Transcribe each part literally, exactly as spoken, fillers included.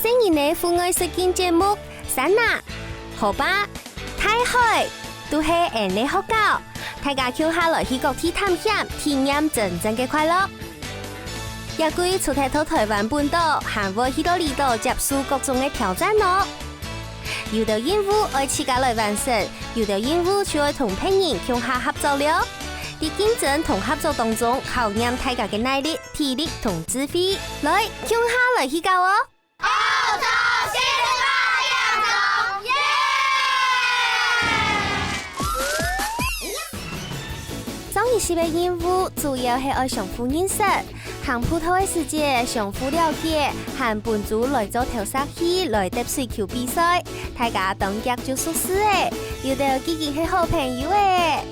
細人仔戶外實境節目，山林、河壩、大海，都係𠊎俚个學校。大家共下來去各地探險，體驗真正个快樂。這季除忒到臺灣本島，還會去到離島接受各種个挑戰哦。有兜任務愛自家來完成，有兜任務就愛同別人共下合作了。在競爭同合作當中，考驗大家个耐力、體力同智慧。來，共下來去搞哦！ 澳洲四十八點鐘，耶！上一集个任務主要係愛相互認識，行步道个時節相互了解，還分組來做投擲器來擲水球比賽，大家當遽就熟識了，有兜既經係好朋友了。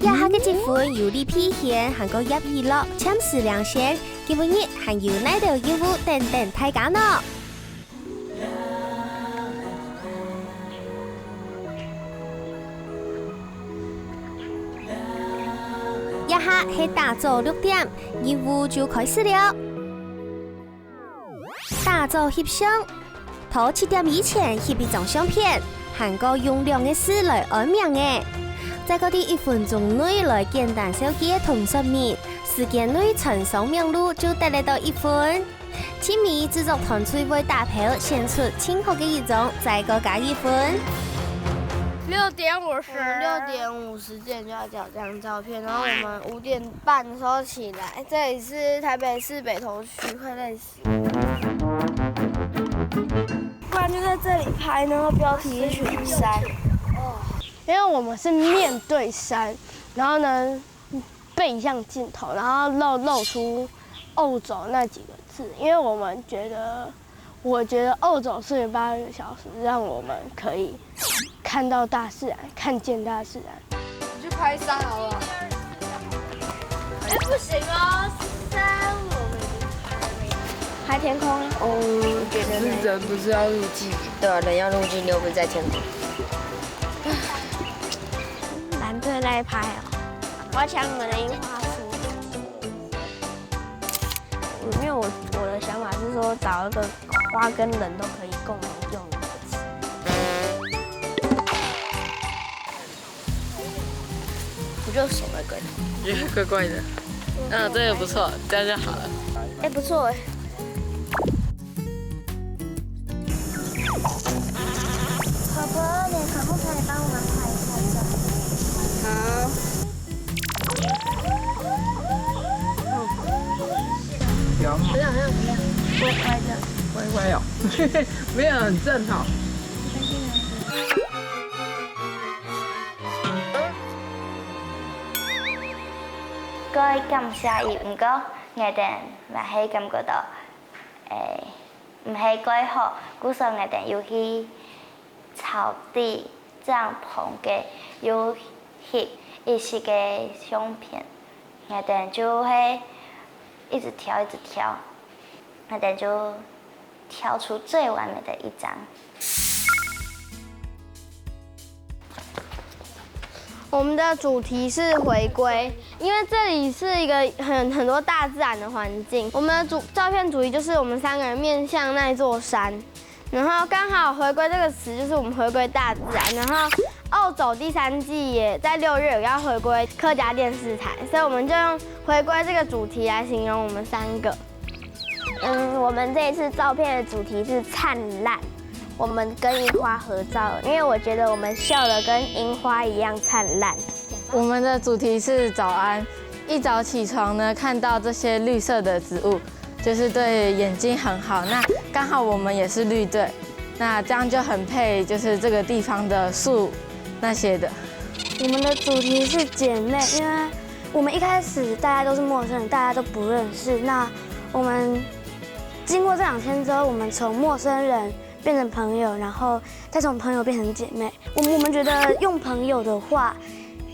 這下个積分由李佩軒還過葉雨樂暫時領先， 今晡日還有哪兜任務等等大家呢？這下係打早六點，任務就開始了。打早翕相， 在七點以前翕一張相片，還過用兩個字來安名仔。再過在一分鐘內來簡單紹介同說明，時間內傳送名錄就得來到一分。最尾製作團隊會打勾選出盡好个一張，再過加一分。六點五十。我們六點五十點就要交這張照片，然後我們五點半的時候起來。這裡是台北市北投區，快累死。 不然就在這裡拍，然後標題是群山。因為我們是面對山，然後呢，背向鏡頭，然後露，露出澳洲那幾個字，因為我們覺得，我覺得澳洲四十八個小時讓我們可以看到大自然，看見大自然。 你去拍山好不好？哎，不行哦，山我們已經拍了。拍天空啊？哦，我覺得可是人不是要入鏡？對啊，人要入鏡，又不是在天空。藍隊那一拍哦，我要搶你們的櫻花樹。因為我，我的想法是說，找一個花跟人都可以共同用的詞。 我覺得手怪怪的。也怪怪的。嗯，這個不錯，這樣就好了。哎，不錯哎。婆婆，你可不可以幫我們拍一下照？好。有。怎麼樣？怎麼樣？乖乖的。乖乖哦。沒有很正好。 蓋感謝佢，毋過𠊎兜嘛係感覺到，誒，毋係蓋好，故所𠊎兜有去草地帳篷个，有翕一息个相片，𠊎兜就會一直挑，一直挑，𠊎兜就挑出最完美的一張。 我們的主題是回歸，因為這裡是一個很，很多大自然的環境。我們的主，照片主題就是我們三個人面向那座山，然後剛好回歸這個詞就是我們回歸大自然，然後澳洲第三季也在六月有要回歸客家電視台，所以我們就用回歸這個主題來形容我們三個。 嗯，我們這一次照片的主題是燦爛。我們跟櫻花合照，因為我覺得我們笑得跟櫻花一樣燦爛。我們的主題是早安，一早起床呢，看到這些綠色的植物，就是對眼睛很好。那剛好我們也是綠隊，那這樣就很配，就是這個地方的樹那些的。我們的主題是姐妹，因為我們一開始大家都是陌生人，大家都不認識。那我們經過這兩天之後，我們從陌生人變成朋友，然後再從朋友變成姐妹。我，我們覺得用朋友的話，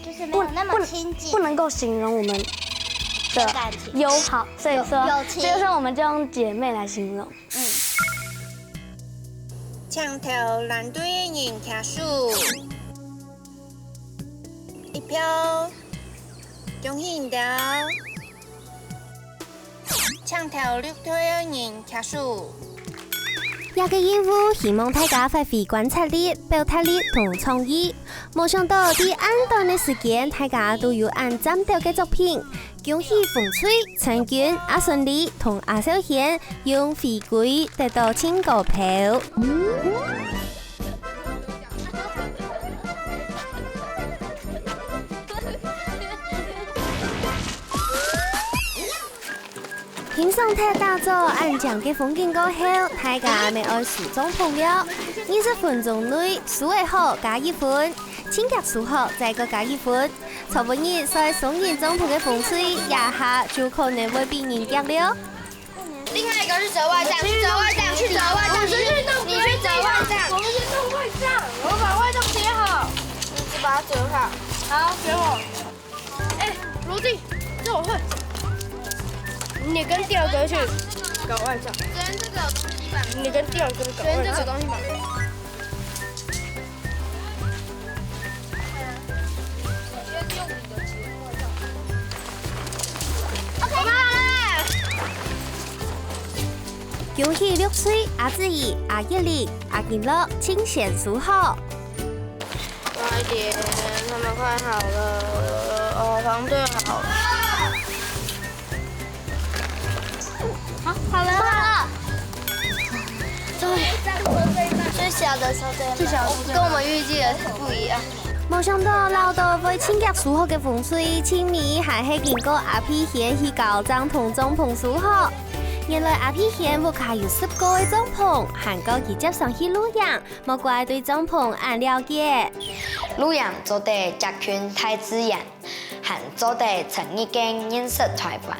就是沒有那麼親近。不，不，不能夠形容我們的感情。友好，所以說，友，友情。所以說我們就用姐妹來形容。嗯。請投藍隊个人舉手。一票，恭喜你兜！請頭六隊个人舉手。這个任務希望大家發揮觀察力、表達力同創意。無想到，在恁短个時間，大家都有恁讚鬥个作品。恭喜紅隊、陳君、阿順利同阿小賢用飛龜得到盡高票。 欣賞忒打造恁靚个風景過後，大家乜愛收帳篷了。二十分鐘內收个好加一分，盡遽收好再過加一分。昨晡日睡雙人帳篷个紅隊，這下就可能會分人夾了。另外一個是折外帳，去折外帳，去折外帳，你去，你去折外帳。我們先弄外帳，我們把外帳疊好。你只把它折好。好，給我。 哎，羅弟，這我會。你跟第二個去搞外帳。只能這個有東西吧？你跟第二個搞外帳。只能這個有東西吧？我們好了。恭喜綠隊阿志怡、阿一玲、阿金樂盡先收好。 快點，他們快好了，哦，團隊好了。好，好了，好了。終於，最小的收隊了，最小的收隊了。跟我們預計的不一樣。無想到，恅到會盡遽收好个紅隊，盡尾還係經過阿皮賢去搞帳篷，帳篷收好。原來阿皮賢屋下有十個个帳篷，還過佢輒常去露營， 莫怪對帳篷恁了解。露營做得接近大自然，還做得深入个認識臺灣。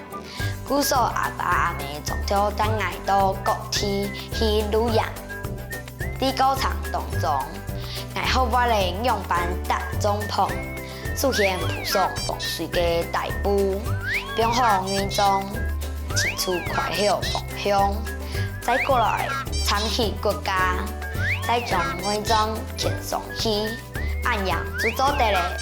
故所阿爸阿姆常透帶𠊎到各地去露營。在過程當中，𠊎學會了仰般搭帳篷， 首先鋪上防水个底布，放好內帳，清楚看好方向，再過來站起骨架，再將內帳牽上去，恁樣就做得了。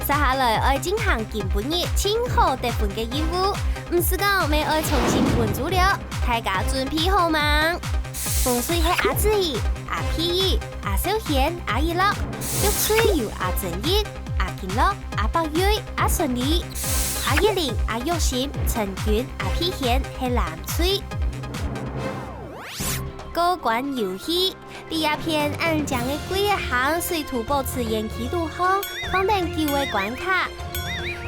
接下來愛進行今晡日盡好得分个任務，毋使講乜愛重新分組了，大家準備好吂？紅隊係阿志怡、阿皮怡、阿小賢、阿一樂，綠隊有阿正一、阿金樂、阿伯瑞、阿順利、阿一玲、阿玉心、陳君、阿皮賢係藍隊。過關遊戲。 在這片恁靚个桂仔坑水土保持園區肚項，放等九个關卡。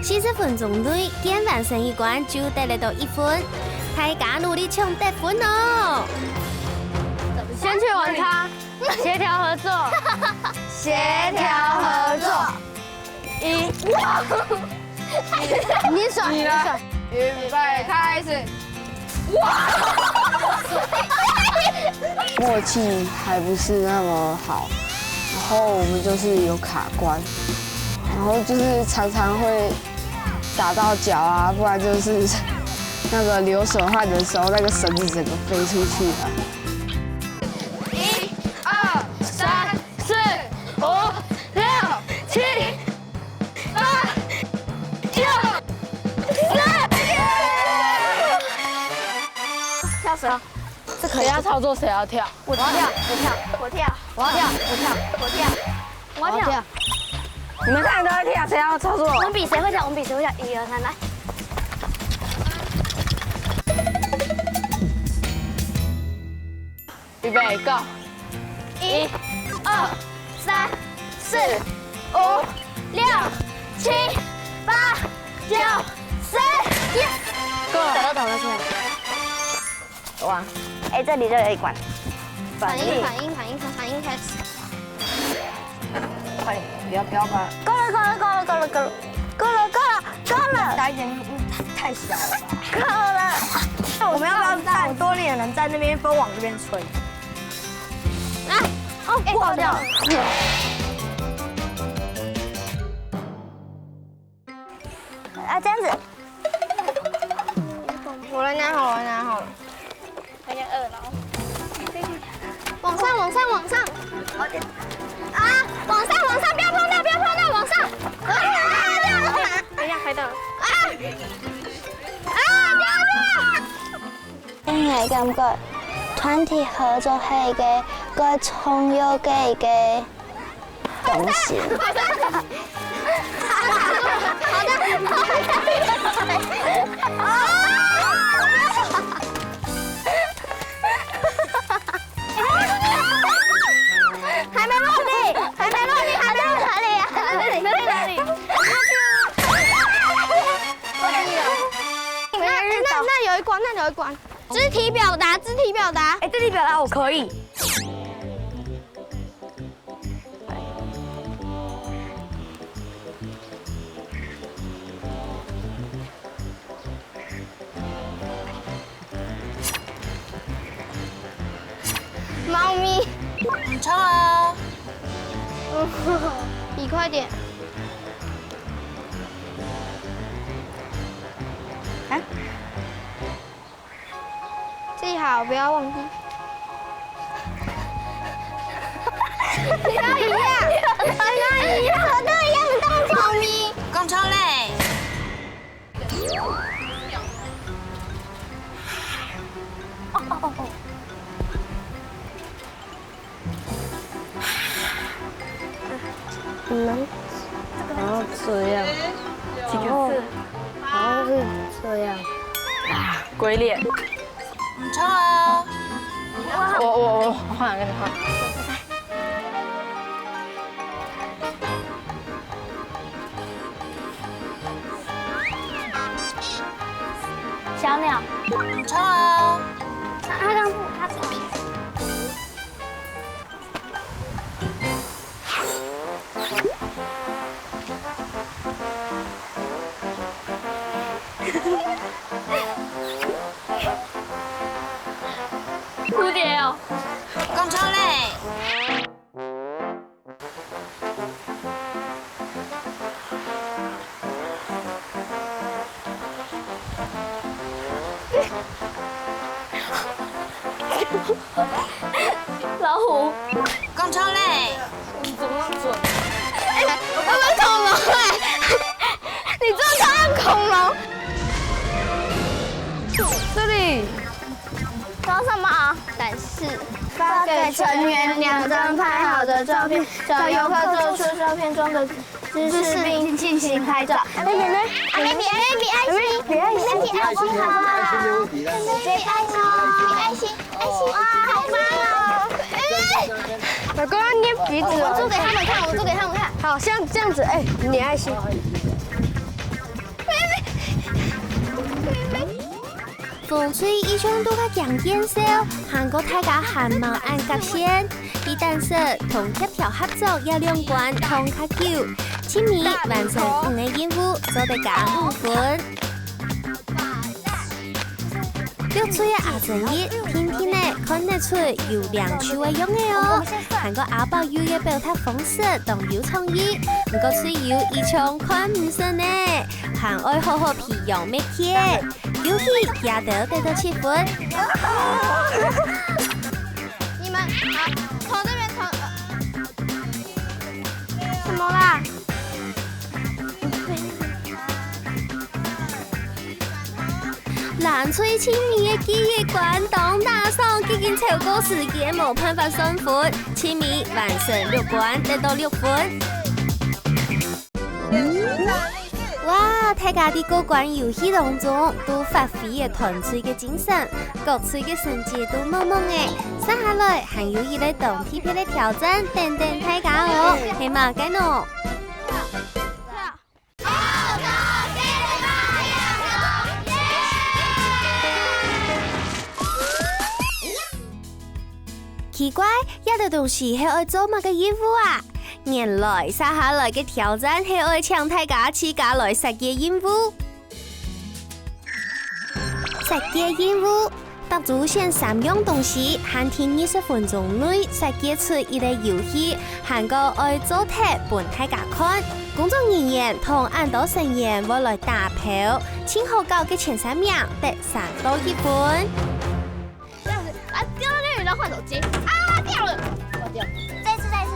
四十分鐘內，見完成一關就得來到一分。大家努力搶得分哦！先去玩它，協調合作，協調合作。 一，哇！你選，你來。你選。預備，開始。哇！默契還不是那麼好，然後我們就是有卡關，然後就是常常會打到腳啊，不然就是那個流手汗的時候，那個繩子整個飛出去啊。一、二、三、四、五、六、七、八、九、十。跳绳。这可以。谁要操作谁要跳。我跳，我跳，我跳，我要跳，我跳，我跳，我要跳。你们看人都在跳，谁要操作？我们比谁会跳，我们比谁会跳。一二三，来。 预备，Go！一、二、三、四、五、六、七、八、九、十。耶！Go！找到，找到，出来。哇，哎，这里就有一关。反应，反应，反应，从反应开始。快点，不要，不要把。够了，够了，够了，够了，够了，够了，够了，够了。打一点，嗯，太，太小了吧？够了。我们要不要再多练点，在那边风往这边吹？啊，哦，哎，挂掉了。挂掉了。啊，这样子。我来拿好了，我来拿好了。 还有二楼。往后上，往上，往上。啊，往上，往上，不要碰到，不要碰到，往上。啊，等一下，拍到了。啊，啊，不要，不要。𠊎感覺團體合作係一個蓋重要个一個東西。還沒落地，還沒落地，還沒落地，還沒落地，還沒落地。那，那，那有一關，那有一關。肢體表達，肢體表達。哎，肢體表達我可以。 貓咪。不錯哦。比快點。啊？記好，不要忘記。不要一樣，不要一樣，都一樣的動作。貓咪。講錯嘞。 嗯，好像這樣，這個字，好像是這樣。啊，龜裂。不錯哦。我，我，我，我換，跟你換。 小鳥。不錯哦。它，它剛，它蝴蝶哦。講錯嘞。 老虎。講錯嘞。你怎麼那麼準？哎，我剛剛恐龍哎，你真的超像恐龍。這裡。 說什麼？展示。發給成員兩張拍好的照片，找遊客做出照片中的姿勢並進行拍照。哎，妹妹，哎，比愛心，比愛心，比愛心，比愛心，比愛心，哇，好棒哦！哎，老公要捏鼻子了。我做給他們看，我做給他們看。好，像這樣子，哎，你愛心。 風吹異象都較驚見笑，還過大家還吂恁合線。佢等式同協調合作要兩關當較久，盡尾完成五個任務，做得加五分。六歲个阿珍一，定定仔看得出有靈趣个樣仔哦。還過阿寶又个表達方式當有創意，毋過隊友一場看毋識呢，還愛好好培養默契。 遊戲也得得到七分。你們，好，從這邊從，呃，什麼啦？藍隊盡尾个記憶關當打爽，既經超過時間，無辦法算分，盡尾完成六關，得到六分。 哇，大家在過關遊戲當中都發揮了團隊个精神，各隊个成績都滿滿个。接下來還有一個當特別个挑戰等等大家哦，係麼个呢？ 奇怪，這兜東西係愛做麼个任務啊？原來接下來个挑戰係愛請大家自家來設計任務。設計任務，逐組選三樣東西，限定二十分鐘內設計出一個遊戲，還過愛做忒分大家看。工作人員同恁多成員會來打票，盡好搞个前三名得三到一分。 這樣子，啊，掉到那裡，然後換手機。啊，掉了。再一次，再一次。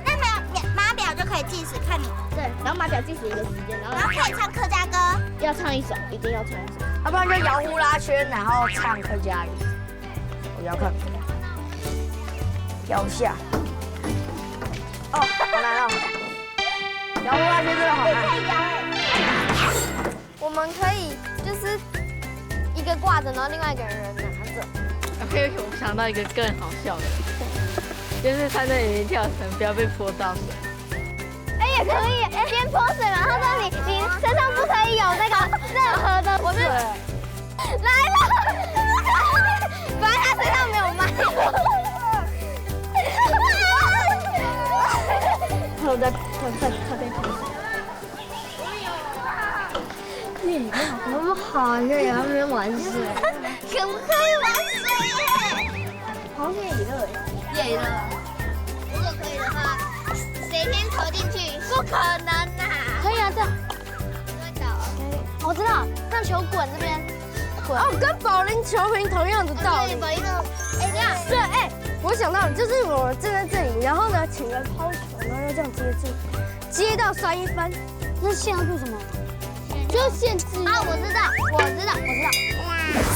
那码表，码表就可以计时看你。对，然后码表计时一个时间，然后然后可以唱客家歌。要唱一首，一定要唱一首。要不然就摇呼啦圈，然后唱客家语。我要看，摇一下。哦，好难哦。摇呼啦圈真的好难。可以摇哎。我们可以就是一个挂着，然后另外一个人拿着。OK，我想到一个更好笑的，就是他在里面跳绳，不要被泼到水。哎，也可以，哎，边泼水嘛，他说你你身上不可以有那个任何的水。来了，反正他身上没有卖。他有在，他在，他在。你怎么那么好啊？你可以在那边玩水。可不可以玩水耶？好像可以了耶。耶了。如果可以的话，谁先投进去？不可能啊！可以啊，这样。会倒。我知道，像球滚这边滚。哦，跟保龄球瓶同样的道理。哦，对，保龄球，哎，这样。对，哎，我想到了，就是我站在这里，然后呢，请人抛球，然后要这样接住，接到算一分。那线要做什么？就是限制。啊，我知道，我知道，我知道。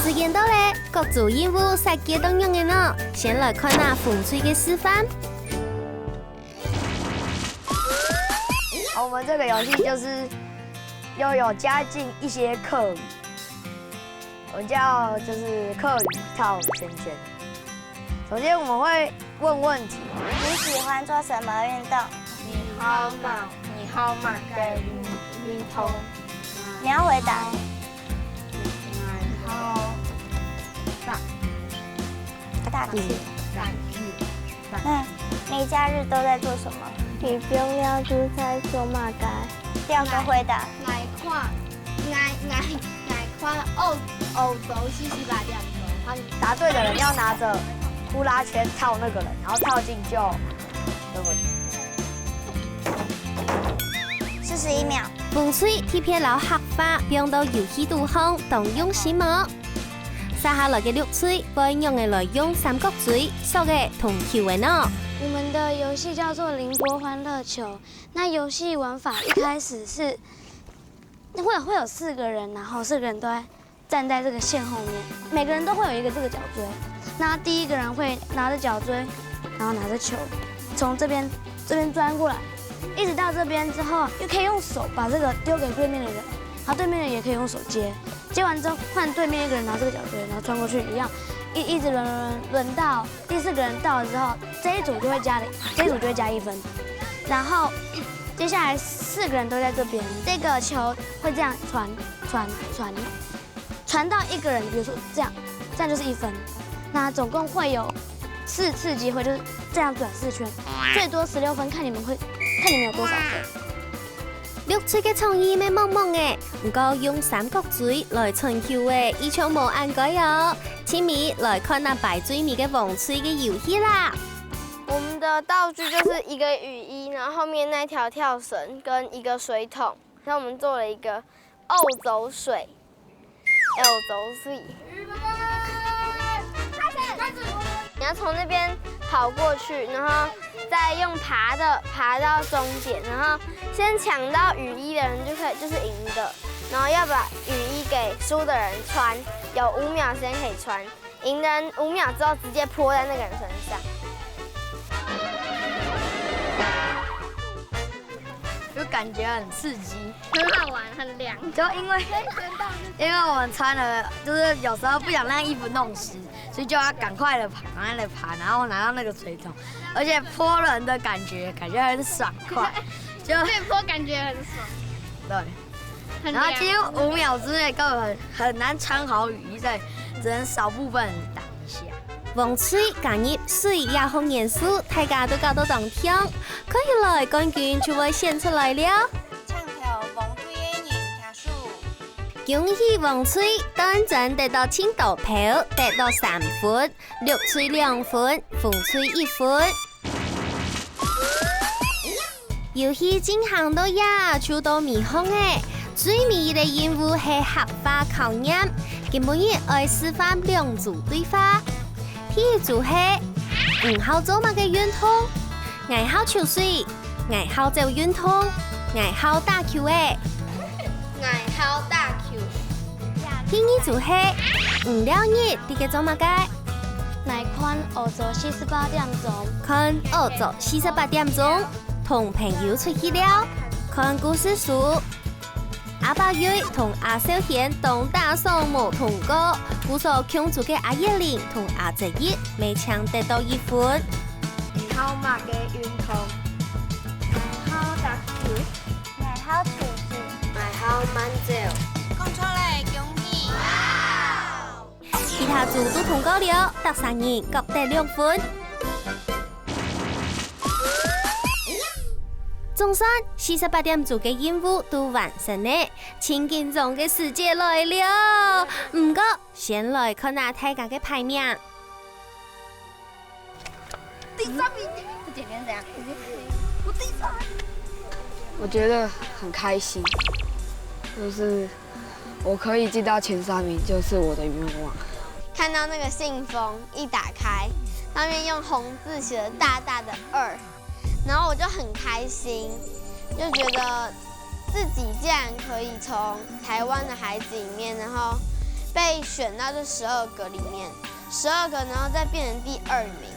时间到了，各组任务設計到仰仔呢？先來看下紅隊个示範。好，我们这个游戏就是又有加进一些客语，我们叫就是客语套圈圈。首先我们会问问题。你喜欢做什么运动？你好嘛？你好嘛？该运动。你要回答。好。打。打球。打球。那你假日都在做什么？你放尞就在做麼个？第二个回答。来看，来来来看，哦哦，走，嘻嘻吧，这样走。答对的人要拿着呼啦圈套那个人，然后套进就，对不对？四十一秒。紅隊特別摎客話放到遊戲肚項，當用心哦。接下來个綠隊會仰仔來用三角錐、索仔同球仔呢？我们的游戏叫做凌波欢乐球。那游戏玩法一开始是会有会有四个人，然后四个人都在站在这个线后面，每个人都会有一个这个角锥。那第一个人会拿着角锥，然后拿着球，从这边这边钻过来，一直到这边之后，又可以用手把这个丢给对面的人，然后对面的人也可以用手接。接完之后，换对面一个人拿这个角锥，然后穿过去一样，一一直轮轮轮轮到第四个人到了之后，这一组就会加零，这一组就会加一分。然后接下来四个人都在这边，这个球会这样传传传，传到一个人，比如说这样，这样就是一分。那总共会有四次机会，就是这样转四圈，最多十六分，看你们会看你们有多少分。綠隊个創意乜猛猛个，毋過用三角錐來傳球仔，異常無恁該哦。親密來看啊排最尾个紅隊个遊戲啦！我们的道具就是一个雨衣，然后后面那条跳绳跟一个水桶，然后我们做了一个哦走水，哦走水。你要从那边跑过去，然后再用爬的爬到终点，然后先抢到雨衣的人就可以，就是赢的，然后要把雨衣给输的人穿，有五秒时间可以穿，赢的人五秒之后直接泼在那个人身上。就感觉很刺激，很好玩，很凉。就因为因为我们穿了，就是有时候不想让衣服弄湿，所以就要赶快的爬，赶快的爬，然后拿到那个水桶，而且泼人的感觉，感觉很爽快，就被泼感觉很爽。对，很凉。然后几乎五秒之内根本很很难穿好雨衣，所以只能少部分人挡一下。黃隊加入水也好元素，大家都搞到當暢，看起來冠軍就會選出來了。請投黃隊个人舉手。恭喜黃隊，單戰得到青島票，得到三分，綠隊兩分，紅隊一分。 遊戲進行到這就到尾項了，最尾个任務係客話考驗，今晡日愛示範兩組對話。第一組係：你好做麼个運動？𠊎好泅水，𠊎好走運動，𠊎好打球仔。𠊎好打球。第二組係，你尞日在該做麼个？來看澳洲四十八點鐘。看澳洲四十八點鐘，同朋友出去尞，看故事書。 阿伯瑞同阿少賢當打爽無通過，故所共組个阿月玲同阿哲一，乜淨得到一分。你好麼个運動？𠊎好打球。𠊎好泅水。𠊎好慢走。講著咧，恭喜！其他組都通過了，逐儕人各得兩分。 總算，四十八點鐘个任務都完成了，盡緊張个時節來了。毋過，先來看下大家个排名。第三名，這簡直怎樣？我第三名。我覺得很開心，就是我可以進到前三名，就是我的願望。看到那個信封一打開，上面用紅字寫了大大的二，然後我就很開心，就覺得自己竟然可以從台灣的孩子裡面，然後被選到這十二個裡面，十二個，然後再變成第二名。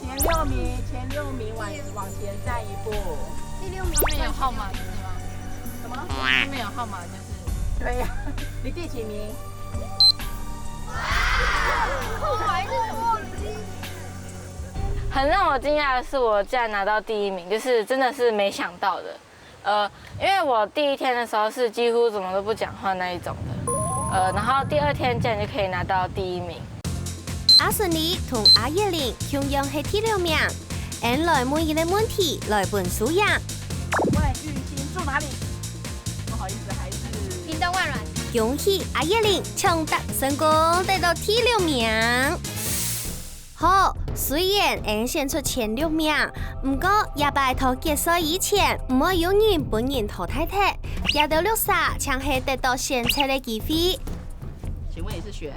前六名，前六名往往前站一步。第六名。上面有號碼就是嗎？什麼？上面有號碼就是。對呀，你第幾名？很让我惊讶的是，我竟然拿到第一名，就是真的是没想到的。呃，因为我第一天的时候是几乎怎么都不讲话那一种的，呃，然后第二天竟然就可以拿到第一名。阿順利同阿月玲共樣係第六名，𠊎來問佢个問題來分輸贏。外遇星住哪里？不好意思，还是屏东万巒。恭喜阿月玲抢答成功，得到第六名。好，雖然𠊎選出前六名，毋過這擺到決賽以前，毋會有人分人淘汰忒。這兜綠色正係得到選擇个機會。请问你是选？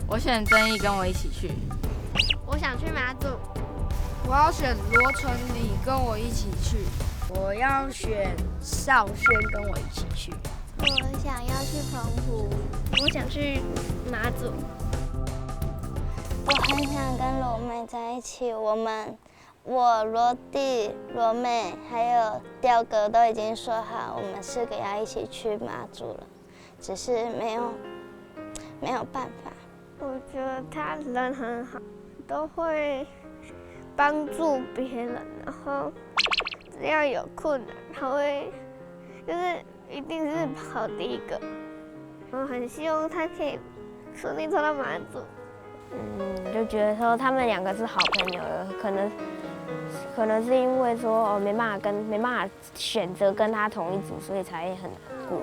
我选正义跟我一起去。我想去马祖。我要选罗成礼跟我一起去。我要选少轩跟我一起去。我想要去澎湖。我想去马祖。我很想跟罗妹在一起，我们，我、罗弟、罗妹还有雕哥都已经说好，我们四个要一起去马祖了，只是没有没有办法。我觉得他人很好，都会帮助别人，然后只要有困难，他会就是一定是跑第一个。我很希望他可以顺利抽到马祖。嗯，就觉得说他们两个是好朋友，可能可能是因为说哦没办法跟没办法选择跟他同一组，所以才会很难过。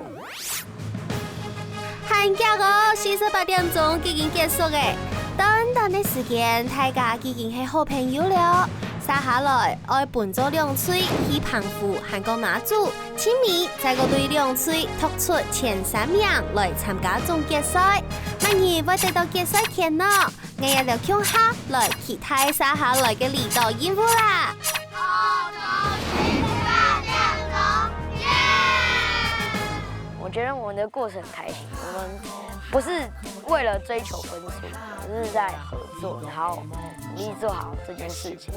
還遽哦，四十八點鐘已經結束誒。短短个時間，大家已經係好朋友了。接下來愛分做兩隊去澎湖還過馬祖，盡尾再過對兩隊擇出前三名來參加總決賽。麼人會得到決賽圈呢？𠊎也來共下來期待接下來个離島任務啦！我觉得我们的过程很开心，我们不是为了追求分数，我们是在合作，然后努力做好这件事情。